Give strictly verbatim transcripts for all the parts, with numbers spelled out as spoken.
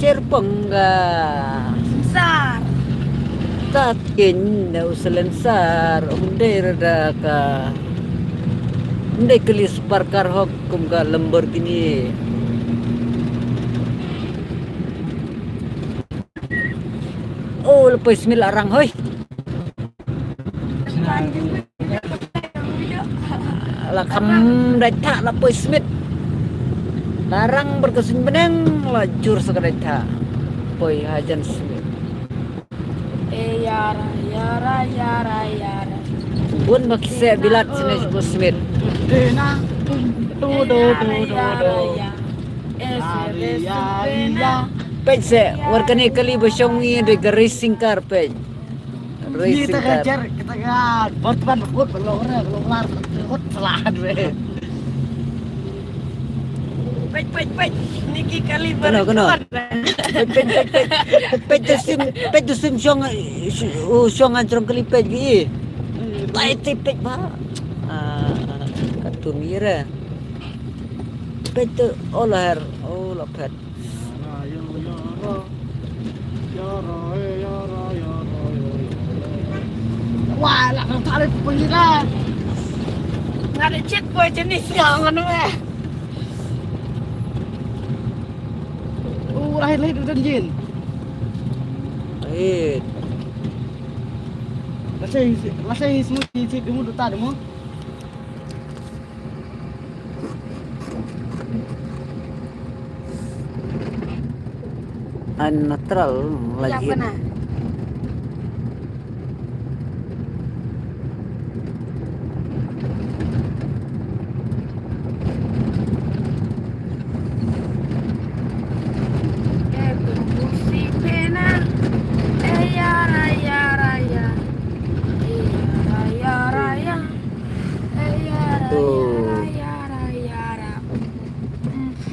Cherpong ga. Sar. Tat kin na usalensar, um dei rada ka. Um dei kali supercar hok kum ka Lamborghini. Oh, la poi Smit la rang hoi. La kham dait tha la poi Smit. La rang bad ka suiñ bneng la jur sa ka dait tha. Poi hajan Smit. E yara, yara, yara, yara. Bun ba ki seh bilat sini sha poi Smit. Peit seh, wat kane kali ba shong ngi dei ka racing car peit. Racing car. Kita ka Bortman kut belong re, belong lar kut selahan we. Peit, peit, peit. Niki kali. Kano, kano? Peit, peit, peit, peit. Peit tu sim, peit tu sim shong, u shong an trong kali peit ki. Tai ti peit ba. Ah, katun ira. Peit tu, oh la her, oh la phet. Yara, yara, yara, eh, yara, yara. Pun jira. Nga da chet boy jenis nga ngan me. Oh, lahir lahir dan jin. Lahir. Lasai lasai semua di situ dulu tak demo. An natural lagi.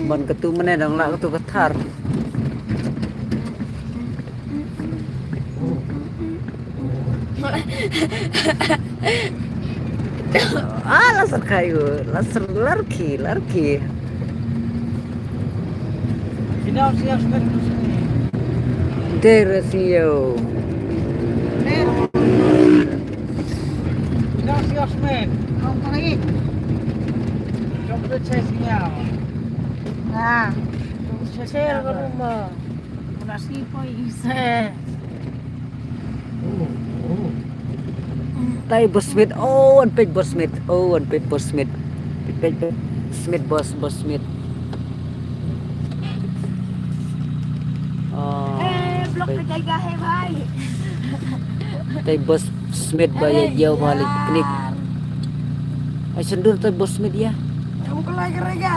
Ban katu mane dang lah katu kathar. Ah, la sar kayu, la sar larki, larki. Dere siyo. Ah. Share ke rumah. Nasi poi isi. Tai Boss Smith, oh, wan peit Boss Smith, oh, wan peit Boss Smith. Peit, peit, peit. Smith, Boss, Boss Smith. Oh, eh, block peit. Ka jaiga hai bhai. Tai Boss Smith ba ya jauh balik picnic. Ai sendur tai Boss Smith ya. Kamu kalau kira-kira.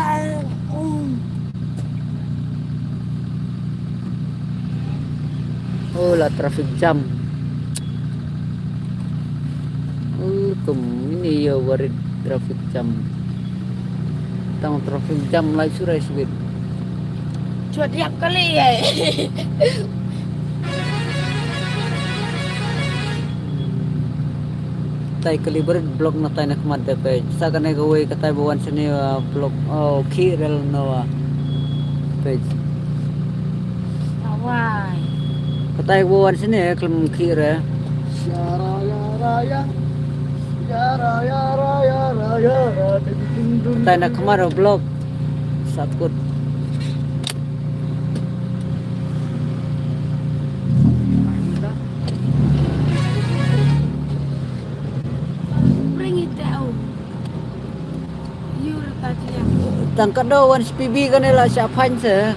Oh, la traffic jam. Oh, kum ini ya warit traffic jam. Tang traffic jam lai surai sibit. Cuat yap kali ya. Tai kali barit vlog na tai na khmat da page. Sa kane kawei ka tai ba wan shane, uh, vlog, oh, khih rel na wa page. Awai. Ka tai ba wan shane khlem khih re. Yara yara ya. Yara yara yara yara. Tai na khmat da vlog. Sa kut. Bring it down. Tang ka do wan S P B kane la sha phan se.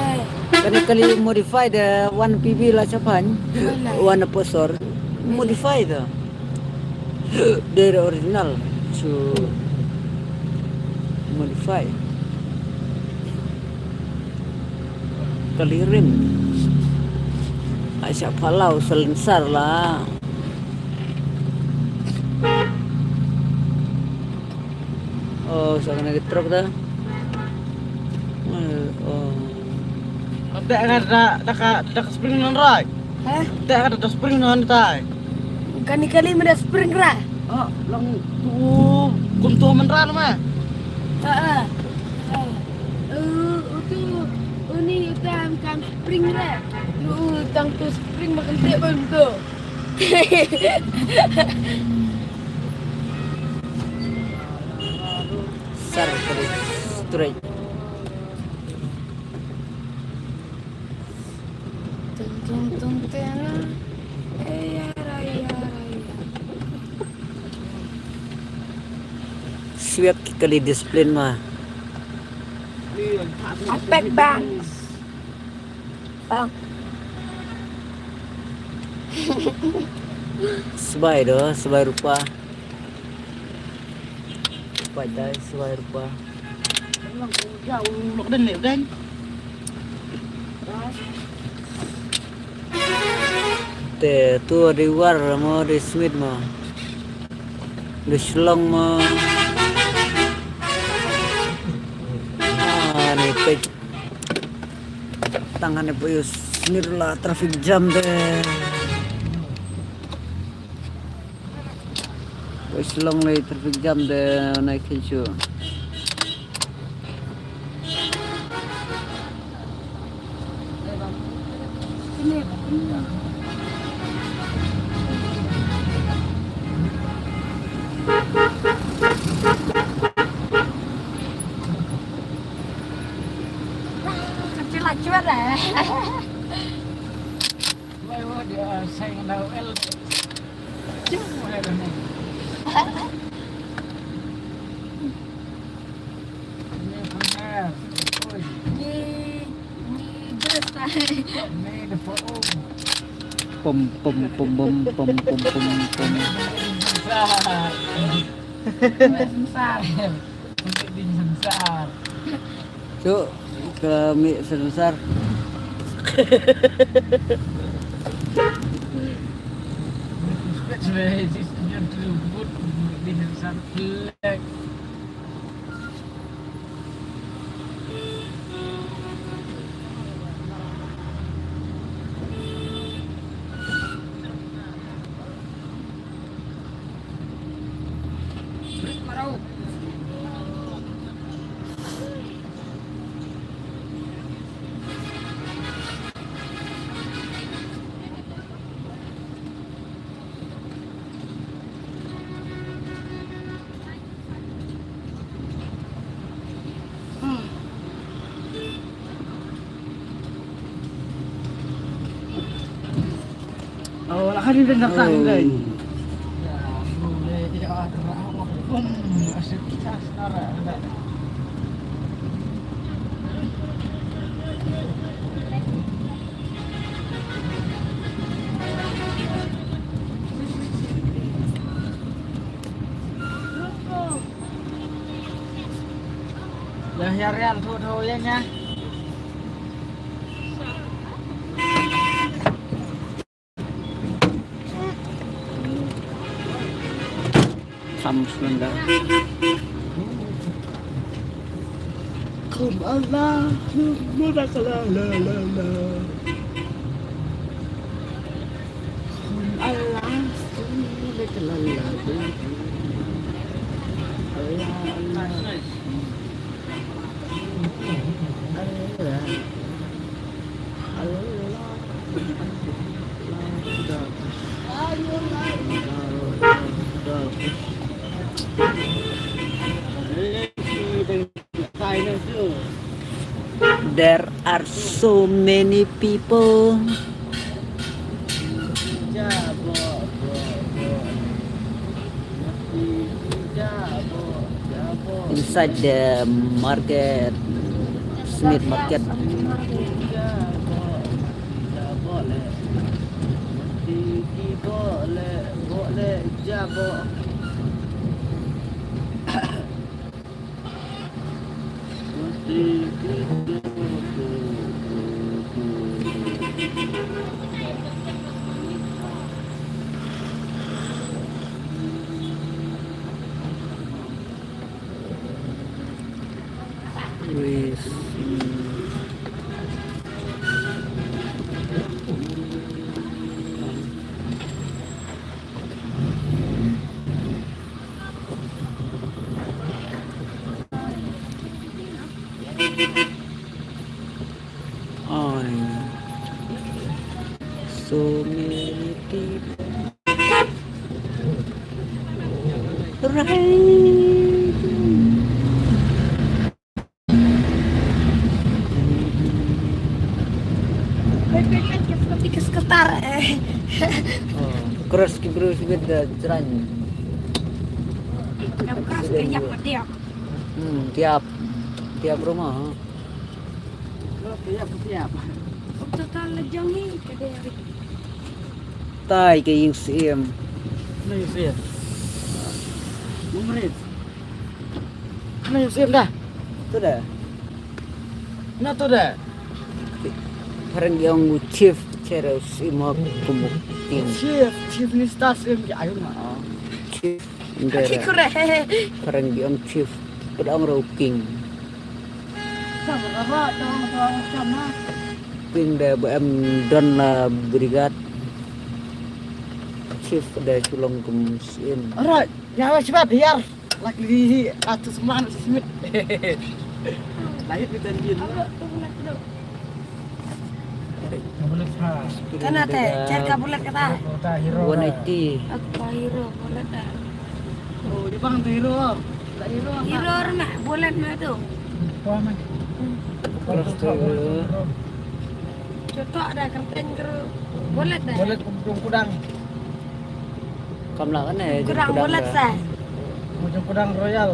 Eh. Kane kali modify da wan P B la sha phan. Wala. Wan posor. Modify da. Dari original to modify. Kali rim. Ai sha phalau silencer la. Oh, sa kane ka truck da. Eh, oh. Te nga da da ka da ka spring non rai. Hah? Te nga da spring non tai. Kani kali mada spring ra. Ah, lang tu kum tu man ra ma. Ah, ah. Ah. Eh, utu uni utam kam spring ra. Lu tang tu spring makan te bam tu. Sar kali straight. Tung, tung, tung, tena. Eh, yara, yara, yara. Swiat ki kali discipline ma. Apek bang. Bang. Sbai do, sbai rupa. Rupa dai, sbai rupa. Te tu dei War mo, dei Smith mo. Dei Shillong mo. Ah, ni peit. Tang hane poi Smith la traffic jam de. Poi Shillong le traffic jam de nai khin shu. They are saying now, "El, jump ahead of me." Ni benar. Oi. Ni, ni benar. Ni the four. Pom, pom, pom, pom, pom, pom, pom, pom. Sengsar. Sengsar. Cuk, ka mih sengsar. Oh, lah hari dan datang, guys. Dah ya, Rian, tu, tu, ya, nya. Sam Sunda. Kum Allah, kum Allah, la, la, la. Kum Allah, kum Allah, la, la, la. Allah, Allah. There are so many people. Inside the market, Smith Market. Oi. So many people. Right. Cross ki briew ki bit da jrang. Ka cross ka ïap ka tiap. Hmm, tiap. Tiap rumah, ha. Cross ka ïap ka tiap. Kum total la jong hi ka dei. Tai ka ïing siem. Na ïing siem. Mumrit. Khana ïing siem da. Tu da. Na tu da. Phareng ïong u chief, chere u siem ha kum u king. Chief, chief minister siem ki ayun na. Chief. Ndera. Ki kure. Phareng ïong chief. Pdong ro king. King da ba em don la brigade. Chief da chulong kum siem. Alright. Ya, wes, cepat, biar. Lagi, aku semangat, Smith. Lahir di Tanjin. Kana te, cer ka bullet kata. One eighty. Aku hero bullet dah. Oh, dia bang tu hero. Tak hero. Hero mah, bullet mah tu. Terus tu. Joto ada kerteng kru. Bolet dah. Bolet kum jong kudang. Kam lah kan eh, jong Kudang kudang bolet dah. Sah. Kum jong kudang royal.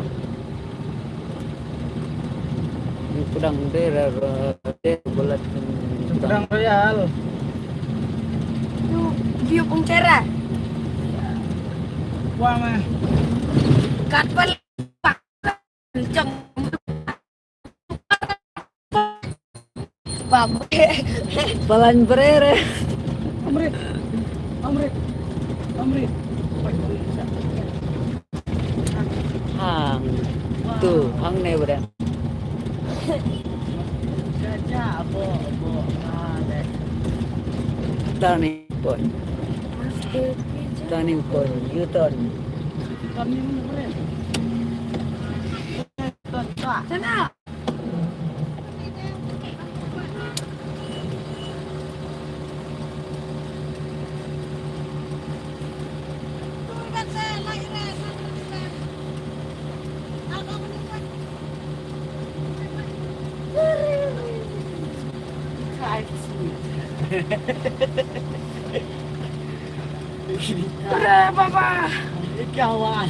Jong kudang deh, deh, deh, bolet. Jong kudang royal. Tu view pung cerah. Wah mah. Kat bal. Jong. Babu. Balan brere. Amrit. Amrit. Amrit. Hang. Tu, hang ne bre. Jaja abo abo. Ah, deh. Turning point. Turning point. U-turn. Turning bre. Sana. Bre baba. Kawan.